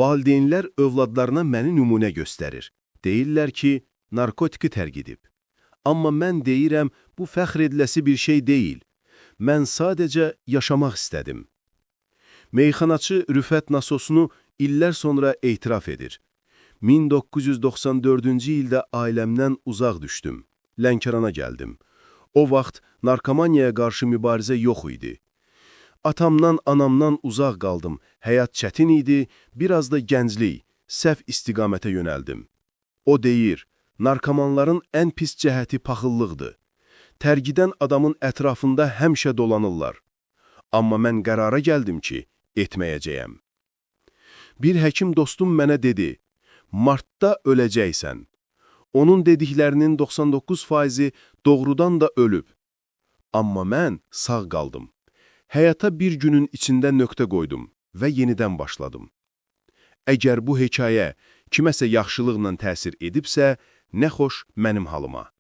Valideynlər övladlarına məni nümunə göstərir. Deyirlər ki, narkotiki tərk edib. Amma mən deyirəm, bu fəxr ediləsi bir şey deyil. Mən sadəcə yaşamaq istədim. Meyxanaçı Rüfət Nasosunu illər sonra etiraf edir. 1994-cü ildə ailəmdən uzaq düşdüm. Lənkərana gəldim. O vaxt narkomaniyaya qarşı mübarizə yox idi. Atamdan, anamdan uzaq qaldım. Həyat çətin idi, biraz da gənclik, səhv istiqamətə yönəldim. O deyir, narkomanların ən pis cəhəti paxıllıqdır. Tərgidən adamın ətrafında həmişə dolanırlar. Amma mən qərara gəldim ki, etməyəcəyəm. Bir həkim dostum mənə dedi, martda öləcəksən. Onun dediklərinin 99%-i doğrudan da ölüb. Amma mən sağ qaldım. Həyata bir günün içində nöqtə qoydum və yenidən başladım. Əgər bu hekayə kiməsə yaxşılıqla təsir edibsə, nə xoş mənim halıma.